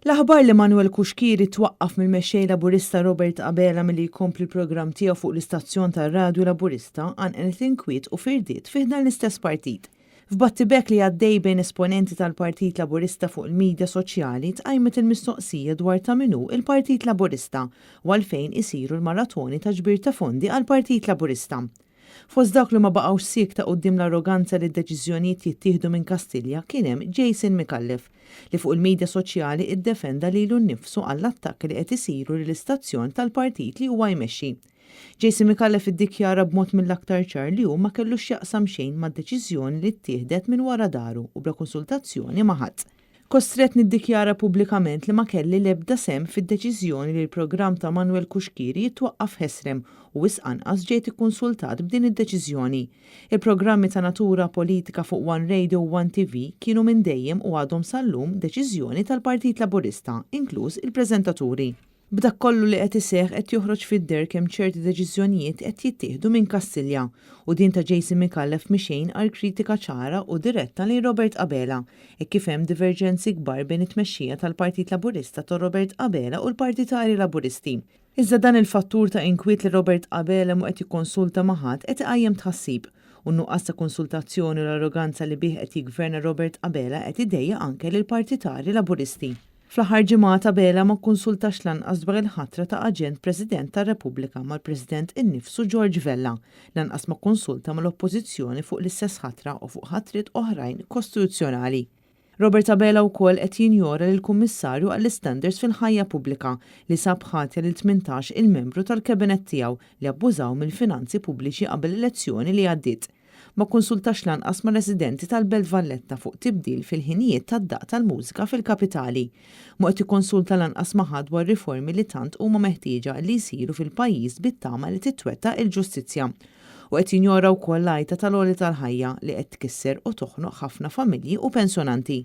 L-aħbar li Manuel Cuschieri twaqqaf mill-Mexxej Laburista Robert Abela milli jkompli l-programm tiegħu fuq l-istazzjon tar-radju Laburista qanqlet inkwiet u firdiet fi ħdan l-istess partit. F'battibekk li għaddej bejn esponenti tal-Partit Laburista fuq il-midja soċjali tqajmet il-mistoqsija dwar ta' min hu l-Partit Laburista u għalfejn isiru l-maratoni ta' ġbir ta' fondi għall-Partit Laburista. Fost dawk li ma baqgħux siekta quddiem l-arroganza li d-deċiżjonijiet jittieħdu minn Kastilja kien hemm Jason Micallef, li fuq il-midja soċjali iddefenda lilu nnifsu għall-attakki li qed isiru lill-istazzjon tal-partit li huwa jmexxi. Jason Micallef iddikjara b'mod mill-aktar ċar li hu ma kellu x'jaqsam xejn mad-deċiżjoni li ttieħdet minn wara daru u bla konsultazzjoni ma' ħadd. Kostrett niddikjara pubblikament li ma kelli l-ebda sehem fid-deċiżjoni li l-programm ta' Manuel Cuschieri jitwaqqaf ħesrem u wisq anqas ġejt ikkunsultat b'din id-deċiżjoni. Il-programmi ta' natura politika fuq One Radio u One TV kienu minn dejjem u għadhom sal-lum deċiżjoni tal-Partit Laburista, inkluż il-preżentaturi. B'dak kollu li qed iseħħ qed joħroġ fid-deher kemm ċerti deċiżjonijiet qed jittieħdu minn Kastilja u din ta' Jason Micallef mhi xejn għajr kritika ċara u diretta lejn Robert Abela hekk kif hemm diverġenzi kbar bejn it-tmexxija tal-Partit Laburista ta' Robert Abela u l-partitarji Laburisti. Iżda dan il-fattur ta' inkwiet li Robert Abela mhu qed jikkonsulta ma' ħadd qed iqajjem tħassib u n-nuqqas ta' konsultazzjoni u l-arroganza li bih qed jiggverna Robert Abela qed idejjaq anke lill-partitarji Laburisti. Fl-aħħar ġimgħat Abela ma kkunsultax lanqas dwar il-ħatra ta' Aġent President tar-Repubblika mal-President innifsu George Vella, lanqas ma kkonsulta mal-Oppożizzjoni fuq l-istess ħatra u fuq ħatriet oħrajn kostituzzjonali. Robert Abela wkoll qed jinjora lill-Kummissarju għall-Istandards fil-Ħajja Pubblika li sab ħatja lil 18 il-membru tal-Kabinett tiegħu li abbużaw mill-finanzi pubbliċi qabel l-elezzjoni li għaddiet. Ma kkonsultax lanqas mar-residenti tal-Belt Valletta fuq tibdil fil-ħinijiet tad-daqq tal-mużika fil-kapitali. Mhu qed jikkonsulta lanqas ma' ħadd dwar riformi li tant huma meħtieġa li jsiru fil-pajjiż bit-tama li titwettaq il-ġustizzja. U qed jinjora wkoll l-għajta tal-għoli tal-ħajja li qed tkisser u toħnoq ħafna familji u pensjonanti.